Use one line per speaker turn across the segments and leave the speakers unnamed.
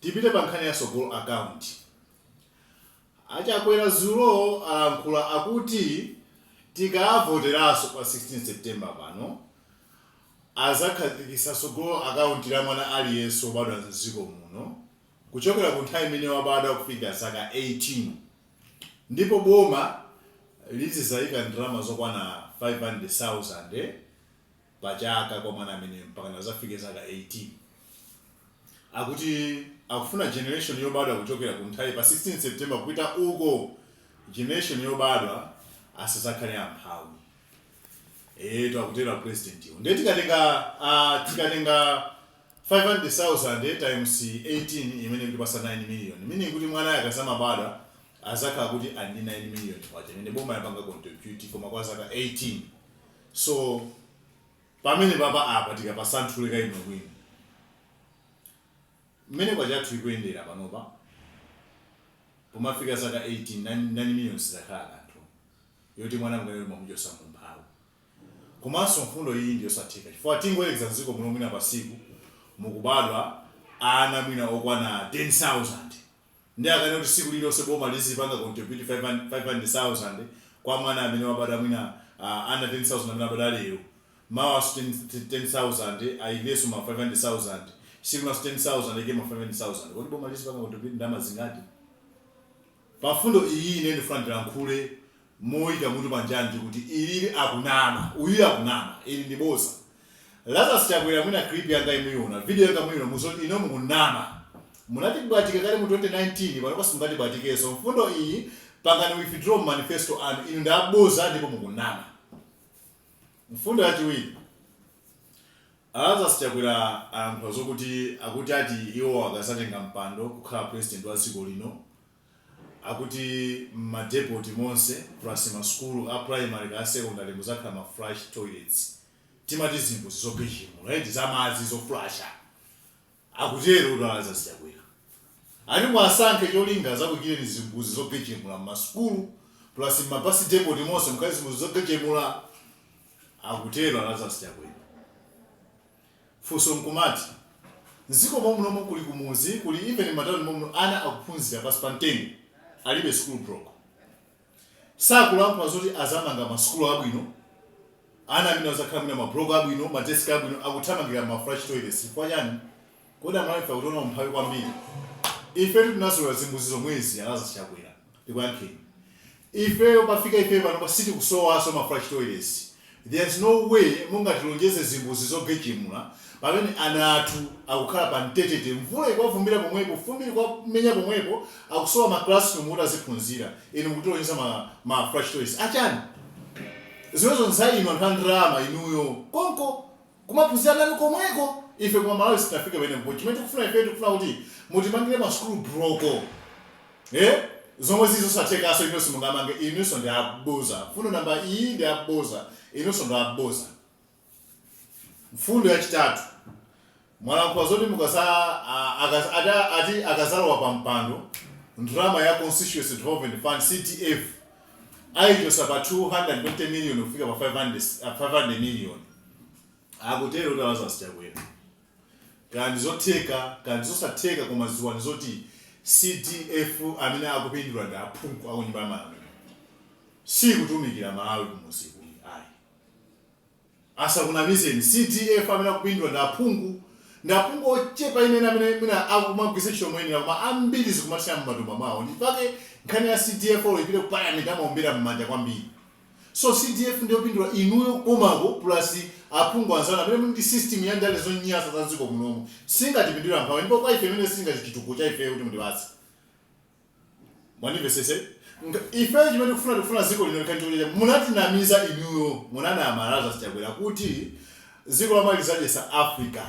Tipite pa nkhani ya Sogolo Account. Achakwera zulo alankhula, akuti tikavoteranso pa 16 September pano, azakhazikitsa Sogolo Account la mwana aliyense wobadwa mdziko muno kuchokera ku nthawi imene wabadwa kufika zaka 18, ndipo boma lizizayika ndalama zokwana 500,000 pa chaka kwa mwana amene mpaka azafike zaka 18. Akuti akufuna generation yobadwa kuchokera ku nthawi pa 16 September kupita uko, generation yobadwa asazakhale amphawi. Eto, akutera president iwo. Ndiye tikatenga 500,000 times 18, imene kutipasa 9 million, meaning kuti mwana akazamabadwa azakhala kuti ali ndi 9 million kwacha imene boma yapanga contribute, koma kwa zaka 18. So pamene papa apa tikapasanthule kaimwe bwino mmene kwachathu ikuyendera panopa, pomafika zaka 18, 9 million sizakhala kanthu yoti mwana mkanero mamuchosa mumphawi. Komanso mfundo iyi ndiyosatheka, chifukwa tingoyerekeza, mdziko muno mwina pasiku mukubadwa ana mwina okwana 10,000, ndi akane kuti siku lililonse boma lizipanga contribute 500,000 kwa mwana amene wabadwa, mwina ana 10,000 amene abadwa lero, mawaso 10,000 ayikenso ma 500,000, siku naso 10,000 ayike ma 500,000, kodi boma lizipanga contribute ndalama zingati? Pa mfundo iyi ine ndifuna ndilankhule moyika mutu panjanji kuti ilili akunama, uyu akunama, ili ndi boza. Lazarus Chakwera, mwina clip yanga imuiona, video yanga muiona, muzoti ino mukunama. Munatibwatika kale mu 2019, pano pasimungati mfundo iyi. Pangani withdraw manifesto anu, inu ndi aboza ndipo mukunama. Mfundo yachiwiri, Lazarus Chakwera alankhula zokuti akuti ati iwo akazatenga mpando kukhala president wa dziko lino, akuti madepoti monse plus masukulu a primary ka secondary muzakhala ma flush toilets, timati zimbuzi zogejemula, right, zamadzi zoflasha. Akutero kuti Lazarus Chakwera ati mwasankhe cholinga zakuyikireni zimbuzi zogejemula mmasukulu plus mabasi depot monse mukhale zimbuzi zogejemula. Akutero Lazarus Chakwera. Funso nkumati, mdziko momunomo kuli kumuzi, kuli even m'matawuni momuno, ana akuphunzira pasi pa mtengo, alibe school block. Sakulankhula zoti azamanga masukulu abwino, ana amene azakhala mwina mabloko abwino, madeski abwino, akuthamangira ma flush toilets. Chifukwa chani? Kodi Amalawi ife akutiona umphawi kwambiri? Ifetu tinazolowera zimbuzi zomwezi. Lazarus Chakwera, ndikuyankheni, ifeyo pafika ifeyo pano sitikusowaso ma flush toilets. There's no way mungatilonjeze zimbuzi zogejemula pamene ana athu akukhala pa mtetete, mvula ikuwavumbira pomwepo, fumbi likuwamenya pomwepo, akusowa ma classroom kuti aziphunzira. Inu mukutilonjeza ma flush toilets achani? Zimenezo nza inu anthu a ndalama inuyo konko kumaphunzira nanu komweko. Ife kuma Malawi sitinafike pamenepo. Chimene tikufuna ife, tikufuna kuti mutimangire ma school block, eh, zomwe zizosathekaso. Inunso simungamange, inunso ndi aboza. Mfundo namba iyi ndi aboza, inunso ndi aboza. Mfundo yachitatu, mwalankhula zoti mukasa ati akazalowa pa mpando, ndalama ya Constituency Development Fund, CDF, ayichosa pa 220 million kufika pa 500 million. Akutero kuti Lazarus Chakwera. Kandi zotheka, kandi zosatheka, koma ziwani zoti CDF amene akupindula ndi aphungu akunyumba ya malamulo, sikutumikira Malawi kumuzi kuli ayi. Asakunamizeni. CDF amene akupindula ndi aphungu, ndi aphungu ochepa inene amene mwina akumagwisa ntchito moyenera, koma ambiri zikumathira m'matumba mwawo. Ndipake nkhani ya CDF olo ipite ku parliament amaombera m'manja kwambiri. So CDF ndiyopindula inuyo komako plus aphungu anzanu amene muli ndi system ya ndale zonyasa za dziko munomu. Singatipindulira mphawi, ndipo kwa ife imene singati chitukuko cha ifeyo kuti mutipatse. Mwandimvesese? Ifeyo chimene tikufuna, tikufuna dziko lino likhale chikucha. Munatinamiza inuyo, munanama Lazarus Chakwera kuti dziko la Malawi lizadyesa Africa.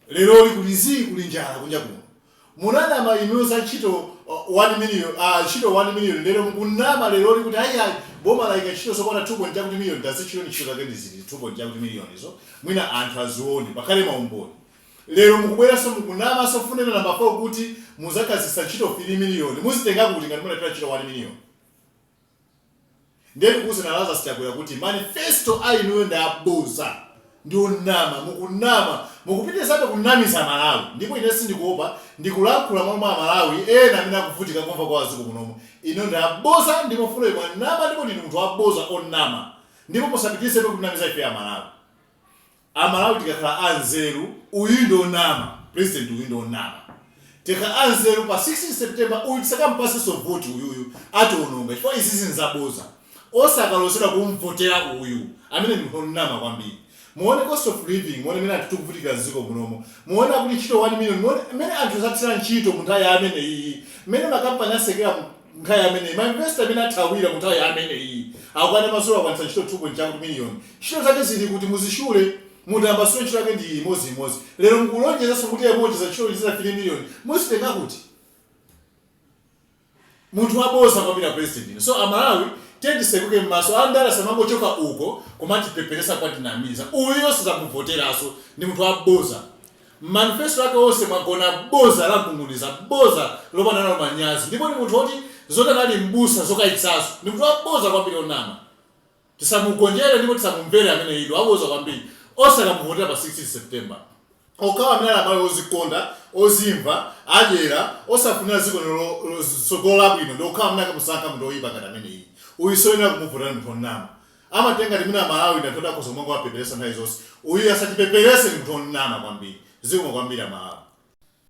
Leroli kuli zii, kuli njala kunja kuno. Munanama inuyo za ntchito 1 million, ntchito 1 million. Lero mukunama leroli kuti ayi ayi, boma layika ntchito zokwana 2 point chakuti million. Tazitchuleni ntchito zake ndi ziti, 2 point chakuti million izo? Mwina anthu azione, pakhale maumboni. Lero mukubweranso mukunamanso mfundo namba 4 kuti muzakhazikitsa ntchito 3 million. Muzitenga kuti ngati munapita ntchito 1 million? Ndiye tikuwuzeni Lazarus Chakwera kuti manifesto a inuyo ndi aboza, ndi onama, mukunama. Mukupitirizabe kunamiza Malawi, ndipo ine sindikuopa, ndikulankhula momwe Amalawi ena amene akuvutika kumva kwa dziko munomo. Ino ndi aboza, ndipo mfundo imwe anama, ndipo ndinu munthu waboza onama, ndipo musapitirizebe kunamiza ife Amalawi. Amalawi tikakhala anzeru, uyu ndi onama, president uyu ndi onama. Tikakhala anzeru, pa 16 September uyu tisakampasenso voti. Uyuyu atiwononga, chifukwa izi zinzaboza. Osakalosera kumvotera uyu amene ndi munthu onama kwambiri. Muone cost of living, muone mene anthu tikuvutikira mdziko munomo, muone akuti ntchito 1 million, muone mmene anthu zathira ntchito mu nthawi ya amene iyi, mmene makampani asekera mu nthawi ameneyi, ma investor amene athawira mu nthawi amene iyi. Akwana masolo akwanitsa ntchito 2 point chakuti million. Ntchito zake zili kuti? Muzishule, mutambasule, ntchito yake ndi imodzi. Lero mukulonjezanso kuti yamodzi ntchito zina 3 million, muzitenga kuti? Munthu waboza kwambiri president. So Amalawi, tendisekuke m'maso. Andale samangochoka uko kumatipeperesa, kwatinamiza. Uyu sizamuvoteranso, ndi munthu waboza. Manifesto ake onse mwagona boza lakungundiza, boza lopanda nalo manyazi, ndipo ndi munthu woti zoti anali mbusa zokayitsaso. Ndi munthu waboza kwambiri, onama. Tisamugonjere ndipo tisamumvere amene idu aboza kwambiri. Osakamuvotera pa 16 September. Okhawa amene ali Amalawi ozikonda, ozimva, adyera, osafunira dziko tsogolo labwino, ndi okhawa amene akamusankha munthu oyipa ngati amene iyi. Uyu soyenera kumuvotera, munthu onama. Amatenga timene Amalawi ndi anthu oti akhoza kumangowapeperesa nthawi zonse. Uyu asatipeperese, ndi munthu onama kwambiri. Zikomo kwambiri, Amalawi.